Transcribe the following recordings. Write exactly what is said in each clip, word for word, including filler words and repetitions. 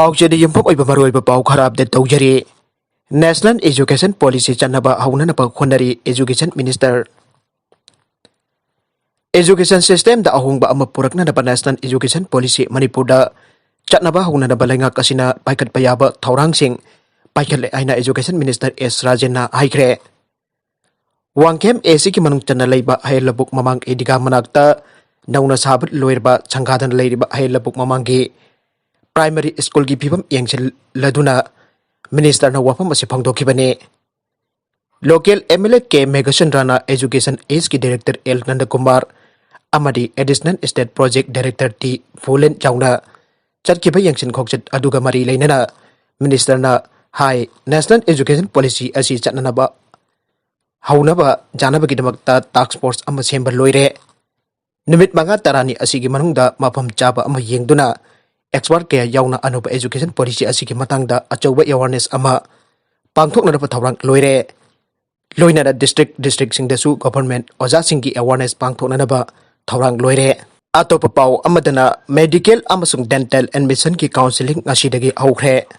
ꯄꯥꯎꯆꯦꯗ ꯌꯨꯝꯐꯝ ꯑꯣꯏꯕ ꯃꯔꯨꯑꯣꯏꯕ ꯄꯥꯎ ꯈꯔ ꯑꯞꯗꯦꯠ ꯇꯧꯖꯔꯤ꯫ National Education Policy ꯆꯠꯅꯕ ꯍꯧꯅꯅꯕ ꯍꯣꯠꯅꯔꯤ Education Minister꯫ Education systemꯗ ꯑꯍꯣꯡꯕ ꯑꯃ ꯄꯨꯔꯛꯅꯅꯕ National Education Policy ꯃꯅꯤꯄꯨꯔꯗ ꯆꯠꯅꯕ ꯍꯧꯅꯅꯕ ꯂꯩꯉꯥꯛ ꯑꯁꯤꯅ ꯄꯥꯏꯈꯠꯄ ꯌꯥꯕ ꯊꯧꯔꯥꯡꯁꯤꯡ ꯄꯥꯏꯈꯠꯂꯦ ꯍꯥꯏꯅ Education Minister S ꯔꯥꯖꯦꯟꯅ ꯍꯥꯏꯈ꯭ꯔꯦ꯫ ꯋꯥꯡꯈꯦꯝ A Cꯒꯤ ꯃꯅꯨꯡ ꯆꯟꯅ ꯂꯩꯕ ꯍꯌꯦꯜ ꯂꯕꯨꯛ ꯃꯃꯥꯡ ꯏꯗꯤꯒꯥ ꯃꯅꯥꯛꯇ ꯅꯧꯅ ꯁꯥꯕ ꯂꯣꯏꯔꯕ ꯁꯪꯒꯥꯗꯅ ꯂꯩꯔꯤꯕ ꯍꯌꯦꯜ ꯂꯕꯨꯛ ꯃꯃꯥꯡꯒꯤ primary schoolꯒꯤ ꯐꯤꯕꯝ ꯌꯦꯡꯁꯤꯜꯂꯗꯨꯅ ministerꯅ ꯋꯥꯐꯝ ꯑꯁꯤ ꯐꯣꯡꯗꯣꯛꯈꯤꯕꯅꯤ꯫ Local MLA K ꯃꯦꯘꯆꯟꯗ꯭ꯔꯅ Education Sꯀꯤ Director L ꯅꯟꯗꯀꯨꯃꯥꯔ ꯑꯃꯗꯤ Additional State Project Director T ꯐꯨꯂꯦꯟ ꯌꯥꯎꯅ ꯆꯠꯈꯤꯕ ꯌꯦꯡꯁꯤꯟ ꯈꯣꯡꯆꯠ ꯑꯗꯨꯒ ꯃꯔꯤ ꯂꯩꯅꯅ ministerꯅ ꯍꯥꯏ, National Education Policy ꯑꯁꯤ ꯆꯠꯅꯅꯕ ꯍꯧꯅꯕ ꯌꯥꯅꯕꯒꯤꯗꯃꯛꯇ task force ꯑꯃ ꯁꯦꯝꯕ ꯂꯣꯏꯔꯦ꯫ ꯅꯨꯃꯤꯠ ꯃꯉꯥ ꯇꯔꯥꯅꯤ ꯑꯁꯤꯒꯤ ꯃꯅꯨꯡꯗ ꯃꯐꯝ ꯆꯥꯕ ꯑꯃ ꯌꯦꯡꯗꯨꯅ expert ꯀꯌꯥ ꯌꯥꯎꯅ ꯑꯅꯧꯕ education policy ꯑꯁꯤꯒꯤ ꯃꯇꯥꯡꯗ ꯑꯆꯧꯕ awareness ꯑꯃ ꯄꯥꯡꯊꯣꯛꯅꯅꯕ ꯊꯧꯔꯥꯡ ꯂꯣꯏꯔꯦ꯫ ꯂꯣꯏꯅꯅ district districtꯁꯤꯡꯗꯁꯨ government ꯑꯣꯖꯥꯁꯤꯡꯒꯤ awareness ꯄꯥꯡꯊꯣꯛꯅꯅꯕ ꯊꯧꯔꯥꯡ ꯂꯣꯏꯔꯦ꯫ ꯑꯇꯣꯞꯄ ꯄꯥꯎ ꯑꯃꯗꯅ medical ꯑꯃꯁꯨꯡ dental admissionꯒꯤ counselling ꯉꯁꯤꯗꯒꯤ ꯍꯧꯈ꯭ꯔꯦ꯫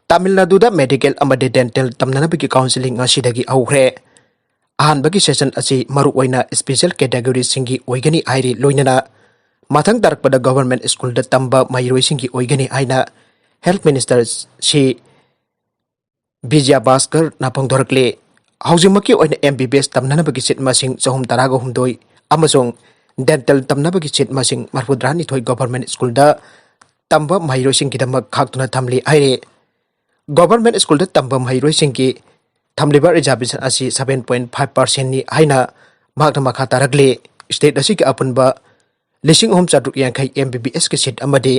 ꯇꯥꯃꯤꯜ ꯅꯥꯗꯨꯗ medical ꯑꯃꯗꯤ dental ꯇꯝꯅꯅꯕꯒꯤ counselling ꯉꯁꯤꯗꯒꯤ ꯍꯧꯈ꯭ꯔꯦ꯫ ꯑꯍꯥꯟꯕꯒꯤ session ꯑꯁꯤ ꯃꯔꯨꯑꯣꯏꯅ special categoryꯁꯤꯡꯒꯤ ꯑꯣꯏꯒꯅꯤ ꯍꯥꯏꯔꯤ, ꯂꯣꯏꯅꯅ ꯃꯊꯪ ꯇꯥꯔꯛꯄꯗ government schoolꯗ ꯇꯝꯕ ꯃꯍꯩꯔꯣꯏꯁꯤꯡꯒꯤ ꯑꯣꯏꯒꯅꯤ ꯍꯥꯏꯅ health minister ꯁꯤ ꯕꯤꯖꯌ ꯚꯥꯁꯀꯔꯅ ꯐꯣꯡꯗꯣꯔꯛꯂꯤ꯫ ꯍꯧꯖꯤꯛꯃꯛꯀꯤ ꯑꯣꯏꯅ MBBS ꯇꯝꯅꯅꯕꯒꯤ seat ꯃꯁꯤꯡ ꯆꯍꯨꯝ ꯇꯔꯥꯒ ꯍꯨꯝꯗꯣꯏ ꯑꯃꯁꯨꯡ dental ꯇꯝꯅꯕꯒꯤ seat ꯃꯁꯤꯡ ꯃꯔꯤꯐꯨꯇꯔꯥꯅꯤꯊꯣꯏ government schoolꯗ ꯇꯝꯕ ꯃꯍꯩꯔꯣꯏꯁꯤꯡꯒꯤꯗꯃꯛ ꯈꯥꯛꯇꯨꯅ ꯊꯝꯂꯤ ꯍꯥꯏꯔꯤ꯫ Government schoolꯗ ꯇꯝꯕ ꯃꯍꯩꯔꯣꯏꯁꯤꯡꯒꯤ ꯊꯝꯂꯤꯕ reservation ꯑꯁꯤ seven point five percentꯅꯤ ꯍꯥꯏꯅ ꯃꯍꯥꯛꯅ ꯃꯈꯥ ꯇꯥꯔꯛꯂꯤ꯫ State ꯑꯁꯤꯒꯤ ꯑꯄꯨꯟꯕ ꯂꯤꯁꯤꯡ ꯑꯍꯨꯝ ꯆꯥꯇ꯭ꯔꯨꯛ ꯌꯥꯡꯈꯩ MBBSꯀꯤ seat ꯑꯃꯗꯤ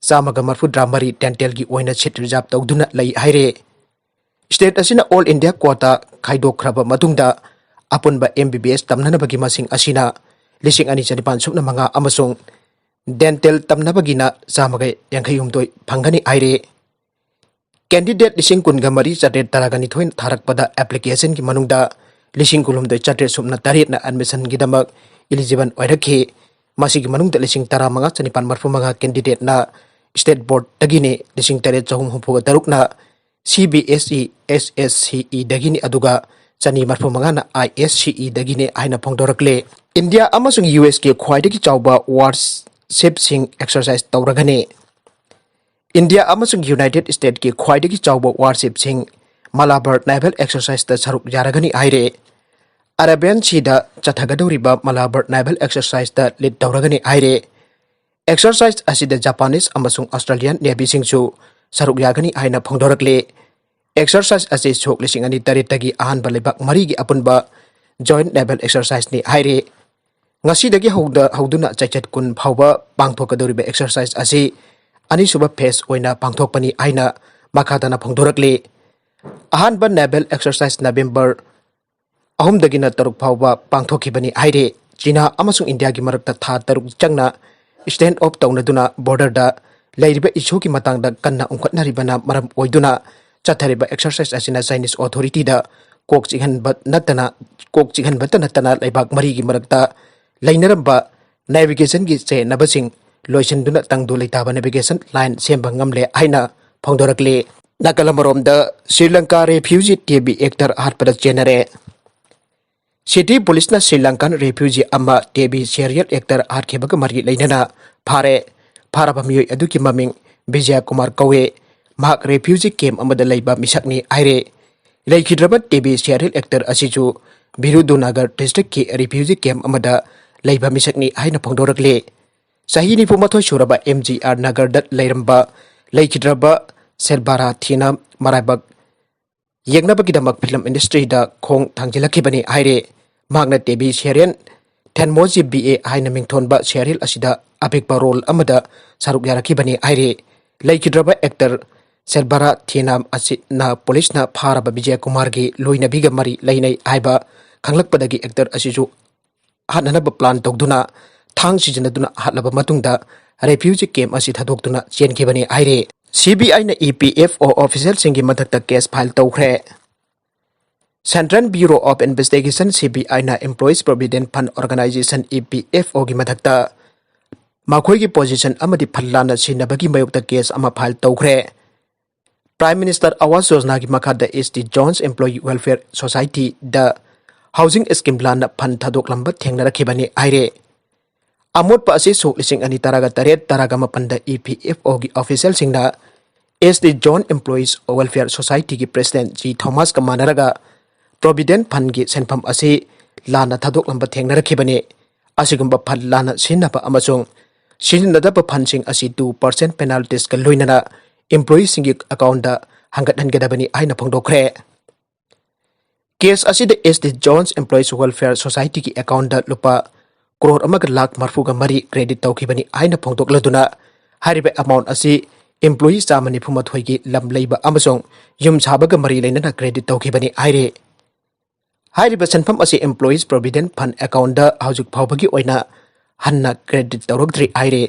ꯆꯥꯝꯃꯒ ꯃꯔꯤꯐꯨꯇꯔꯥ ꯃꯔꯤ dentalꯒꯤ ꯑꯣꯏꯅ seat reserve ꯇꯧꯗꯨꯅ ꯂꯩ ꯍꯥꯏꯔꯤ꯫ State ꯑꯁꯤꯅ All India quota ꯈꯥꯏꯗꯣꯛꯈ꯭ꯔꯕ ꯃꯇꯨꯡꯗ ꯑꯄꯨꯟꯕ MBBS ꯇꯝꯅꯅꯕꯒꯤ ꯃꯁꯤꯡ ꯑꯁꯤꯅ ꯂꯤꯁꯤꯡ ꯑꯅꯤ ꯆꯅꯤꯄꯥꯟ ꯁꯨꯞꯅ ꯃꯉꯥ ꯑꯃꯁꯨꯡ dental ꯇꯝꯅꯕꯒꯤꯅ ꯆꯥꯝꯃꯒ ꯌꯥꯡꯈꯩ ꯍꯨꯝꯗꯣꯏ ꯐꯪꯒꯅꯤ ꯍꯥꯏꯔꯤ꯫ Candidate ꯂꯤꯁꯤꯡ ꯀꯨꯟꯒ ꯃꯔꯤ ꯆꯥꯇ꯭ꯔꯦꯠ ꯇꯔꯥꯒ ꯅꯤꯊꯣꯏꯅ ꯊꯥꯔꯛꯄꯗ applicationꯒꯤ ꯃꯅꯨꯡꯗ ꯂꯤꯁꯤꯡ ꯀꯨꯟꯍꯨꯝꯗꯣꯏ ꯆꯥꯇ꯭ꯔꯦꯠ ꯁꯨꯞꯅ ꯇꯔꯦꯠꯅ admissionꯒꯤꯗꯃꯛ eligible ꯑꯣꯏꯔꯛꯈꯤ꯫ ꯃꯁꯤꯒꯤ ꯃꯅꯨꯡꯗ ꯂꯤꯁꯤꯡ ꯇꯔꯥꯃꯉꯥ ꯆꯅꯤꯄꯥꯟ ꯃꯔꯤꯐꯨꯃꯉꯥ candidateꯅ State Board ꯗꯒꯤꯅꯤ, ꯂꯤꯁꯤꯡ ꯇꯔꯦꯠ ꯆꯍꯨꯝ ꯍꯨꯝꯐꯨꯒ ꯇꯔꯨꯛꯅ C B S E S S C E ꯗꯒꯤꯅꯤ, ꯑꯗꯨꯒ ꯆꯅꯤ ꯃꯔꯐꯨ ꯃꯉꯥꯅ I S C E ꯗꯒꯤꯅꯤ ꯍꯥꯏꯅ ꯐꯣꯡꯗꯣꯔꯛꯂꯦ꯫ ꯏꯟꯗꯤꯌꯥ ꯑꯃꯁꯨꯡ U S ꯀꯤ ꯈ꯭ꯋꯥꯏꯗꯒꯤ ꯆꯥꯎꯕ warship ꯁꯤꯡ exercise ꯇꯧꯔꯒꯅꯤ꯫ ꯏꯟꯗꯤꯌꯥ ꯑꯃꯁꯨꯡ United States ꯀꯤ ꯈ꯭ꯋꯥꯏꯗꯒꯤ ꯆꯥꯎꯕ warship ꯁꯤꯡ Malabar Naval Exercise ꯇ ꯁꯔꯨꯛ ꯌꯥꯔꯒꯅꯤ ꯍꯥꯏꯔꯦ꯫ Arabian Sea ꯗ ꯆꯠꯊꯒꯗꯧꯔꯤꯕ Malabar Naval Exercise ꯇ lead ꯇꯧꯔꯒꯅꯤ ꯍꯥꯏꯔꯦ꯫ Exercise ꯑꯁꯤꯗ Japanese ꯑꯃꯁꯨꯡ Australian Navy ꯁꯤꯡꯁꯨ ꯁꯔꯨꯛ ꯌꯥꯒꯅꯤ ꯍꯥꯏꯅ ꯐꯣꯡꯗꯣꯔꯛꯂꯤ꯫ Exercise ꯑꯁꯤ ꯁꯣꯛ ꯂꯤꯁꯤꯡ ꯑꯅꯤ ꯇꯔꯦꯠꯇꯒꯤ ꯑꯍꯥꯟꯕ ꯂꯩꯕꯥꯛ ꯃꯔꯤꯒꯤ ꯑꯄꯨꯟꯕ joint naval exercise ꯅꯤ ꯍꯥꯏꯔꯤ꯫ ꯉꯁꯤꯗꯒꯤ ꯍꯧꯗ-, ꯍꯧꯗꯨꯅ ꯆꯩꯆꯠ ꯀꯨꯟ ꯐꯥꯎꯕ ꯄꯥꯡꯊꯣꯛꯀꯗꯧꯔꯤꯕ exercise ꯑꯁꯤ ꯑꯅꯤꯁꯨꯕ phase ꯑꯣꯏꯅ ꯄꯥꯡꯊꯣꯛꯄꯅꯤ ꯍꯥꯏꯅ ꯃꯈꯥ ꯇꯥꯅ ꯐꯣꯡꯗꯣꯔꯛꯂꯤ꯫ ꯑꯍꯥꯟꯕ naval exercise November ꯑꯍꯨꯝꯗꯒꯤꯅ ꯇꯔꯨꯛ ꯐꯥꯎꯕ ꯄꯥꯡꯊꯣꯛꯈꯤꯕꯅꯤ ꯍꯥꯏꯔꯤ꯫ ꯆꯤꯅꯥ ꯑꯃꯁꯨꯡ ꯏꯟꯗꯤꯌꯥꯒꯤ ꯃꯔꯛꯇ ꯊꯥ ꯇꯔꯨꯛ ꯆꯪꯅ stand off ꯇꯧꯅꯗꯨꯅ border ꯗ ꯂꯩꯔꯤꯕ issue ꯒꯤ ꯃꯇꯥꯡꯗ ꯀꯟꯅ ꯎꯪꯈꯠꯅꯔꯤꯕꯅ ꯃꯔꯝ ꯑꯣꯏꯗꯨꯅ ꯆꯠꯊꯔꯤꯕ exercise ꯑꯁꯤꯅ Chinese authority ꯗ ꯀꯣꯛ ꯆꯤꯛꯍꯟꯕ ꯅꯠꯇꯅ, ꯀꯣꯛ ꯆꯤꯛꯍꯟꯕꯇ ꯅꯠꯇꯅ ꯂꯩꯕꯥꯛ ꯃꯔꯤꯒꯤ ꯃꯔꯛꯇ ꯂꯩꯅꯔꯝꯕ navigation ꯒꯤ ꯆꯌꯦꯠꯅꯕꯁꯤꯡ ꯂꯣꯏꯁꯤꯟꯗꯨꯅ ꯇꯪꯗꯨ ꯂꯩꯇꯥꯕ navigation line ꯁꯦꯝꯕ ꯉꯝꯂꯦ ꯍꯥꯏꯅ ꯐꯣꯡꯗꯣꯔꯛꯂꯤ꯫ ꯅꯥꯀꯜ ꯑꯃꯔꯣꯝꯗ Shri Lanka refugee T V actor ꯍꯥꯠꯄꯗ ꯆꯦꯟꯅꯔꯦ꯫ City police ꯅ Sri Lankan refugee ꯑꯃ T V serial actor ꯍꯥꯠꯈꯤꯕꯒ ꯃꯔꯤ ꯂꯩꯅꯅ ꯐꯥꯔꯦ꯫ ꯐꯥꯔꯕ ꯃꯤꯑꯣꯏ ꯑꯗꯨꯒꯤ ꯃꯃꯤꯡ ꯕꯤꯖꯌ ꯀꯨꯃꯥꯔ ꯀꯧꯏ꯫ ꯃꯍꯥꯛ refugee camp ꯑꯃꯗ ꯂꯩꯕ ꯃꯤꯁꯛꯅꯤ ꯍꯥꯏꯔꯦ꯫ ꯂꯩꯈꯤꯗ꯭ꯔꯕ T V serial actor ꯑꯁꯤꯁꯨ ꯚꯤꯔꯨꯙꯨꯅꯒꯔ district ꯀꯤ refugee camp ꯑꯃꯗ ꯂꯩꯕ ꯃꯤꯁꯛꯅꯤ ꯍꯥꯏꯅ ꯐꯣꯡꯗꯣꯔꯛꯂꯤ꯫ ꯆꯍꯤ ꯅꯤꯐꯨ ꯃꯥꯊꯣꯏ ꯁꯨꯔꯕ M G R ꯅꯒꯔꯗ ꯂꯩꯔꯝꯕ ꯂꯩꯈꯤꯗ꯭ꯔꯕ ꯁꯦꯜꯕꯥꯔꯥ ꯊꯤꯅ ꯃꯔꯥꯏꯕꯛ ꯌꯦꯡꯅꯕꯒꯤꯗꯃꯛ film industry ꯗ ꯈꯣꯡ ꯊꯥꯡꯖꯤꯜꯂꯛꯈꯤꯕꯅꯤ ꯍꯥꯏꯔꯦ꯫ ꯃꯍꯥꯛꯅ T V serial ꯊꯦꯟꯃꯣꯖꯤ B A ꯍꯥꯏꯅ ꯃꯤꯡꯊꯣꯟꯕ serial ꯑꯁꯤꯗ ꯑꯄꯤꯛꯄ role ꯑꯃꯗ ꯁꯔꯨꯛ ꯌꯥꯔꯛꯈꯤꯕꯅꯤ ꯍꯥꯏꯔꯦ꯫ ꯂꯩꯈꯤꯗ꯭ꯔꯕ actor ꯁꯦꯜꯕꯥꯔꯥ ꯊꯤꯅꯥꯝ ꯑꯁꯤꯅ police ꯅ ꯐꯥꯔꯕ ꯕꯤꯖꯌ ꯀꯨꯃꯥꯔꯒꯤ ꯂꯣꯏꯅꯕꯤꯒ ꯃꯔꯤ ꯂꯩꯅꯩ ꯍꯥꯏꯕ ꯈꯪꯂꯛꯄꯗꯒꯤ actor ꯑꯁꯤꯁꯨ ꯍꯥꯠꯅꯅꯕ plan ꯇꯧꯗꯨꯅ ꯊꯥꯡ ꯁꯤꯖꯤꯟꯅꯗꯨꯅ ꯍꯥꯠꯂꯕ ꯃꯇꯨꯡꯗ refugee camp ꯑꯁꯤ ꯊꯥꯗꯣꯛꯇꯨꯅ ꯆꯦꯟꯈꯤꯕꯅꯤ ꯍꯥꯏꯔꯦ꯫ C B I ꯅ E P F O official ꯁꯤꯡꯒꯤ ꯃꯊꯛꯇ case file ꯇꯧꯈ꯭ꯔꯦ꯫ Central Bureau of Investigation, C B I ꯅ Employees Provident Fund Organization, E P F O ꯒꯤ ꯃꯊꯛꯇ ꯃꯈꯣꯏꯒꯤ position ꯑꯃꯗꯤ ꯐꯟ ꯂꯥꯟꯅ ꯁꯤꯖꯤꯟꯅꯕꯒꯤ ꯃꯥꯌꯣꯛꯇ case ꯑꯃ file ꯇꯧꯈ꯭ꯔꯦ꯫ Prime Minister Awas Yojanaꯒꯤ ꯃꯈꯥꯗ S T Zones Employee Welfare Societyꯗ housing scheme ꯂꯥꯟꯅ ꯐꯟ ꯊꯥꯗꯣꯛꯂꯝꯕ ꯊꯦꯡꯅꯔꯛꯈꯤꯕꯅꯤ ꯍꯥꯏꯔꯦ꯫ ꯑꯃꯣꯠꯄ ꯑꯁꯤ ꯁꯣꯛ ꯂꯤꯁꯤꯡ ꯑꯅꯤ ꯇꯔꯥꯒ ꯇꯔꯦꯠ ꯇꯔꯥꯒ ꯃꯥꯄꯟꯗ E P F Oꯒꯤ officialꯁꯤꯡꯅ S T Zone Employees Welfare Societyꯒꯤ President G Thomasꯀ ꯃꯥꯟꯅꯔꯒ Provident Fundꯒꯤ ꯁꯦꯟꯐꯝ ꯑꯁꯤ ꯂꯥꯟꯅ ꯊꯥꯗꯣꯛꯂꯝꯕ ꯊꯦꯡꯅꯔꯛꯈꯤꯕꯅꯤ꯫ ꯑꯁꯤꯒꯨꯝꯕ ꯐꯟ ꯂꯥꯟꯅ ꯁꯤꯖꯤꯟꯅꯕ ꯑꯃꯁꯨꯡ ꯁꯤꯖꯤꯟꯅꯗꯕ ꯐꯟꯁꯤꯡ ꯑꯁꯤ two percent penaltiesꯀ ꯂꯣꯏꯅꯅ employeeꯁꯤꯡꯒꯤ accountꯇ ꯍꯟꯒꯠꯍꯟꯒꯗꯕꯅꯤ ꯍꯥꯏꯅ ꯐꯣꯡꯗꯣꯛꯈ꯭ꯔꯦ꯫ Case ꯑꯁꯤꯗ S T Zones Employees Welfare Societyꯒꯤ accountꯇ ꯂꯨꯄꯥ ꯀ꯭ꯔꯣꯔ ꯑꯃꯒ ꯂꯥꯈ ꯃꯔꯤꯐꯨꯒ ꯃꯔꯤ credit ꯇꯧꯈꯤꯕꯅꯤ ꯍꯥꯏꯅ ꯐꯣꯡꯗꯣꯛꯂꯗꯨꯅ, ꯍꯥꯏꯔꯤꯕ amount ꯑꯁꯤ employee ꯆꯥꯝꯃ ꯅꯤꯐꯨ ꯃꯥꯊꯣꯏꯒꯤ ꯂꯝ ꯂꯩꯕ ꯑꯃꯁꯨꯡ ꯌꯨꯝ ꯁꯥꯕꯒ ꯃꯔꯤ ꯂꯩꯅꯅ credit ꯇꯧꯈꯤꯕꯅꯤ ꯍꯥꯏꯔꯤ꯫ ꯍꯥꯏꯔꯤꯕ ꯁꯦꯟꯐꯝ ꯑꯁꯤ Employees Provident Fund accountꯇ ꯍꯧꯖꯤꯛ ꯐꯥꯎꯕꯒꯤ ꯑꯣꯏꯅ ꯍꯟꯅ credit ꯇꯧꯔꯛꯇ꯭ꯔꯤ ꯍꯥꯏꯔꯤ꯫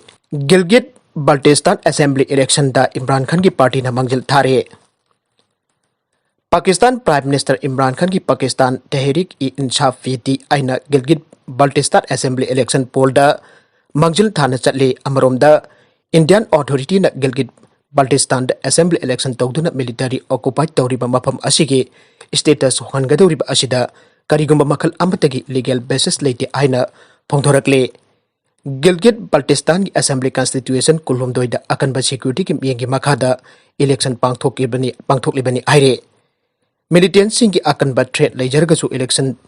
ꯒꯤꯜꯒꯤꯠ ꯕꯜꯇꯤꯁꯇꯥꯟ assembly electionꯗ ꯏꯝꯔꯥꯟ ꯈꯥꯟꯒꯤ partyꯅ ꯃꯥꯡꯖꯤꯜ ꯊꯥꯔꯦ꯫ ꯄꯥꯀꯤꯁꯇꯥꯟ Prime Minister ꯏꯝꯔꯥꯟ ꯈꯥꯟꯒꯤ ꯄꯥꯀꯤꯁꯇꯥꯟ ꯇꯦꯍꯔꯤꯛ-ꯏ-ꯏꯟꯁꯥꯐ, P T I ꯅ ꯒꯤꯜꯒꯤꯠ ꯕꯜꯇꯤꯁꯇꯥꯟ assembly election pollꯗ ꯃꯥꯡꯖꯤꯜ ꯊꯥꯅ ꯆꯠꯂꯤ꯫ ꯑꯃꯔꯣꯝꯗ, Indian authorityꯅ ꯒꯤꯜꯒꯤꯠ ꯕꯜꯇꯤꯁꯇꯥꯟꯗ assembly election ꯇꯧꯗꯨꯅ military occupy ꯇꯧꯔꯤꯕ ꯃꯐꯝ ꯑꯁꯤꯒꯤ status ꯍꯣꯡꯍꯟꯒꯗꯧꯔꯤꯕ ꯑꯁꯤꯗ ꯀꯔꯤꯒꯨꯝꯕ ꯃꯈꯜ ꯑꯃꯠꯇꯒꯤ legal basis ꯂꯩꯇꯦ ꯍꯥꯏꯅ ꯐꯣꯡꯗꯣꯔꯛꯂꯤ꯫ ꯒꯤꯜꯒꯤꯠ ꯕꯜꯇꯤꯁꯇꯥꯟꯒꯤ assembly constitution ꯀꯨꯟꯍꯨꯝꯗꯣꯏꯗ ꯑꯀꯟꯕ securityꯒꯤ ꯃꯤꯠꯌꯦꯡꯒꯤ ꯃꯈꯥꯗ election ꯄꯥꯡꯊꯣꯛꯈꯤꯕꯅꯤ, ꯄꯥꯡꯊꯣꯛꯂꯤꯕꯅꯤ ꯍꯥꯏꯔꯤ꯫ Militantꯁꯤꯡꯒꯤ ꯑꯀꯟꯕ threat ꯂꯩꯖꯔꯒꯁꯨ election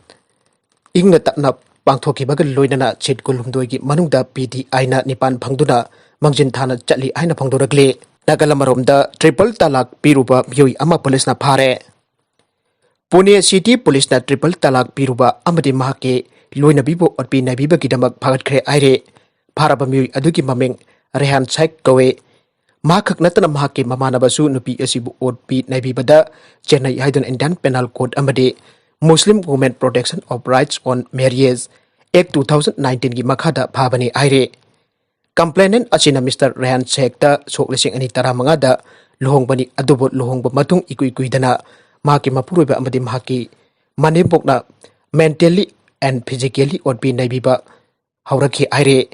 ꯏꯪꯅ ꯇꯞꯅ ꯄꯥꯡꯊꯣꯛꯈꯤꯕꯒ ꯂꯣꯏꯅꯅ seat ꯀꯨꯟꯍꯨꯝꯗꯣꯏꯒꯤ ꯃꯅꯨꯡꯗ P T Iꯅ ꯅꯤꯄꯥꯟ ꯐꯪꯗꯨꯅ ꯃꯥꯡꯖꯤꯟ ꯊꯥꯅ ꯆꯠꯂꯤ ꯍꯥꯏꯅ ꯐꯣꯡꯗꯣꯔꯛꯂꯤ꯫ ꯅꯥꯀꯜ ꯑꯃꯔꯣꯝꯗ, triple talaq ꯄꯤꯔꯨꯕ ꯃꯤꯑꯣꯏ ꯑꯃ policeꯅ ꯐꯥꯔꯦ꯫ ꯄꯨꯅꯦ city policeꯅ triple talaq ꯄꯤꯔꯨꯕ ꯑꯃꯗꯤ ꯃꯍꯥꯛꯀꯤ ꯂꯣꯏꯅꯕꯤꯕꯨ ꯑꯣꯠꯄꯤ ꯅꯩꯕꯤꯕꯒꯤꯗꯃꯛ ꯐꯥꯒꯠꯈ꯭ꯔꯦ ꯍꯥꯏꯔꯦ꯫ ꯐꯥꯔꯕ ꯃꯤꯑꯣꯏ ꯑꯗꯨꯒꯤ ꯃꯃꯤꯡ ꯔꯦꯍꯥꯟ ꯁꯦꯈ ꯀꯧꯏ꯫ ꯃꯍꯥꯛ ꯈꯛ ꯅꯠꯇꯅ ꯃꯍꯥꯛꯀꯤ ꯃꯃꯥꯟꯅꯕꯁꯨ ꯅꯨꯄꯤ ꯑꯁꯤꯕꯨ ꯑꯣꯠꯄꯤ ꯅꯩꯕꯤꯕꯗ ꯆꯦꯟꯅꯩ ꯍꯥꯏꯗꯨꯅ Indian Penal Code ꯑꯃꯗꯤ Muslim Women Protection of Rights on Marriage Act two thousand nineteenꯒꯤ ꯃꯈꯥꯗ ꯐꯥꯕꯅꯤ ꯍꯥꯏꯔꯤ꯫ Complainant ꯑꯁꯤꯅ Mister ꯔꯦꯍꯥꯟ ꯁꯦꯈꯇ ꯁꯣꯛ ꯂꯤꯁꯤꯡ ꯑꯅꯤ ꯇꯔꯥꯃꯉꯥꯗ ꯂꯨꯍꯣꯡꯕꯅꯤ, ꯑꯗꯨꯕꯨ ꯂꯨꯍꯣꯡꯕ ꯃꯇꯨꯡ ꯏꯀꯨꯏ ꯀꯨꯏꯗꯅ ꯃꯍꯥꯛꯀꯤ ꯃꯄꯨꯔꯣꯏꯕ ꯑꯃꯗꯤ ꯃꯍꯥꯛꯀꯤ ꯃꯅꯦꯝꯕꯣꯛꯅ mentally and physically ꯑꯣꯠꯄꯤ ꯅꯩꯕꯤꯕ ꯍꯧꯔꯛꯈꯤ ꯍꯥꯏꯔꯤ꯫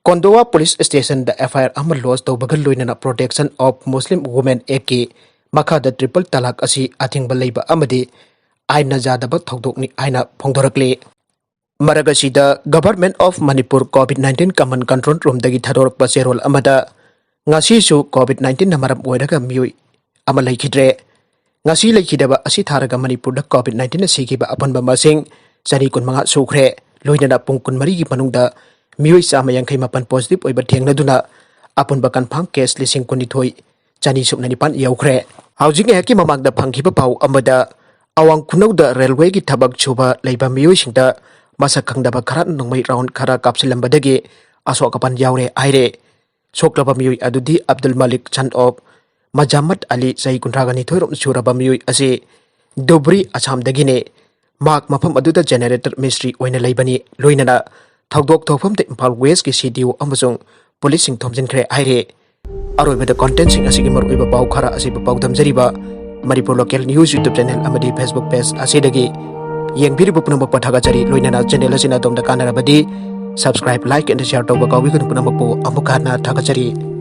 ꯀꯣꯟꯗꯣꯋꯥ ꯄꯨꯂꯤꯁ ꯁ꯭ꯇꯦꯁꯟꯗ ꯑꯦꯐ ꯑꯥꯏ ꯑꯥꯔ ꯑꯃ ꯂꯣꯟꯆ ꯇꯧꯕꯒ ꯂꯣꯏꯅꯅ Protection of Muslim Women Actꯀꯤ ꯃꯈꯥꯗ ꯇ꯭ꯔꯤꯄꯜ ꯇꯂꯥꯛ ꯑꯁꯤ ꯑꯊꯤꯡꯕ ꯂꯩꯕ ꯑꯃꯗꯤ ꯑꯥꯏꯟꯅ ꯌꯥꯗꯕ ꯊꯧꯗꯣꯛꯅꯤ ꯍꯥꯏꯅ ꯐꯣꯡꯗꯣꯔꯛꯂꯤ꯫ ꯃꯔꯛ ꯑꯁꯤꯗ Government of Manipur COVID nineteen Common Control Roomꯗꯒꯤ ꯊꯥꯗꯣꯔꯛꯄ ꯆꯦꯔꯣꯜ ꯑꯃꯗ ꯉꯁꯤꯁꯨ COVID nineteenꯅ ꯃꯔꯝ ꯑꯣꯏꯔꯒ ꯃꯤꯑꯣꯏ ꯑꯃ ꯂꯩꯈꯤꯗ꯭ꯔꯦ꯫ ꯉꯁꯤ ꯂꯩꯈꯤꯗꯕ ꯑꯁꯤ ꯊꯥꯔꯒ ꯃꯅꯤꯄꯨꯔꯗ COVID nineteenꯅ ꯁꯤꯈꯤꯕ ꯑꯄꯨꯟꯕ ꯃꯁꯤꯡ ꯆꯅꯤ ꯀꯨꯟꯃꯉꯥ ꯁꯨꯈ꯭ꯔꯦ꯫ ꯂꯣꯏꯅꯅ ꯄꯨꯡ ꯀꯨꯟꯃꯔꯤꯒꯤ ꯃꯅꯨꯡꯗ ꯃꯤꯑꯣꯏ ꯆꯥꯝꯃ ꯌꯥꯡꯈꯩ ꯃꯥꯄꯟ positive ꯑꯣꯏꯕ ꯊꯦꯡꯅꯗꯨꯅ ꯑꯄꯨꯟꯕ confirm case ꯂꯤꯁꯤꯡ ꯀꯨꯟꯅꯤꯊꯣꯏ ꯆꯅꯤ ꯁꯨꯞꯅ ꯅꯤꯄꯥꯟ ꯌꯧꯈ꯭ꯔꯦ꯫ ꯍꯧꯖꯤꯛ ꯉꯥꯏꯍꯥꯛꯀꯤ ꯃꯃꯥꯡꯗ ꯐꯪꯈꯤꯕ ꯄꯥꯎ ꯑꯃꯗ ꯑꯋꯥꯡ ꯈꯨꯅꯧꯗ ꯔꯦꯜꯋꯦꯒꯤ ꯊꯕꯛ ꯁꯨꯕ ꯂꯩꯕ ꯃꯤꯑꯣꯏꯁꯤꯡꯗ ꯃꯁꯛ ꯈꯪꯗꯕ ꯈꯔꯅ ꯅꯣꯡꯃꯩ round ꯈꯔ ꯀꯥꯞꯁꯤꯜꯂꯝꯕꯗꯒꯤ ꯑꯁꯣꯛ ꯑꯄꯟ ꯌꯥꯎꯔꯦ ꯍꯥꯏꯔꯦ꯫ ꯁꯣꯛꯂꯕ ꯃꯤꯑꯣꯏ ꯑꯗꯨꯗꯤ ꯑꯕꯗꯨꯜ ꯃꯥꯂꯤꯛ son of ꯃꯖꯥꯃꯠ ꯑꯂꯤ, ꯆꯍꯤ ꯀꯨꯟꯊ꯭ꯔꯥꯒ ꯅꯤꯊꯣꯏ ꯔꯣꯝ ꯁꯨꯔꯕ ꯃꯤꯑꯣꯏ ꯑꯁꯤ ꯙꯨꯕ꯭ꯔꯤ, ꯑꯁꯥꯝꯗꯒꯤꯅꯤ꯫ ꯃꯍꯥꯛ ꯃꯐꯝ ꯑꯗꯨꯗ generator ꯃꯤꯁꯇ꯭ꯔꯤ ꯑꯣꯏꯅ ꯂꯩꯕꯅꯤ꯫ ꯂꯣꯏꯅꯅ ꯊꯧꯗꯣꯛ ꯊꯣꯛꯐꯝꯗ ꯏꯝꯐꯥꯜ ꯋꯦꯁꯀꯤ ꯁꯤ ꯗꯤ ꯑꯣ ꯑꯃꯁꯨꯡ ꯄꯨꯂꯤꯁꯁꯤꯡ ꯊꯣꯝꯖꯤꯟꯈ꯭ꯔꯦ ꯍꯥꯏꯔꯤ꯫ ꯑꯔꯣꯏꯕꯗ contentꯁꯤꯡ ꯑꯁꯤꯒꯤ ꯃꯔꯨꯑꯣꯏꯕ ꯄꯥꯎ ꯈꯔ ꯑꯁꯤꯕꯨ ꯄꯥꯎꯗꯝꯖꯔꯤꯕ Manipur Local News YouTube channel ꯑꯃꯗꯤ Facebook page ꯑꯁꯤꯗꯒꯤ ꯌꯦꯡꯕꯤꯔꯤꯕ ꯄꯨꯝꯅꯃꯛꯄꯨ ꯊꯥꯒꯠꯆꯔꯤ꯫ ꯂꯣꯏꯅꯅ channel ꯑꯁꯤꯅ ꯑꯗꯣꯝꯗ ꯀꯥꯟꯅꯔꯕꯗꯤ subscribe, like and share ꯇꯧꯕ ꯀꯥꯎꯕꯤꯒꯅꯨ꯫ ꯄꯨꯝꯅꯃꯛꯄꯨ ꯑꯃꯨꯛ ꯍꯟꯅ ꯊꯥꯒꯠꯆꯔꯤ꯫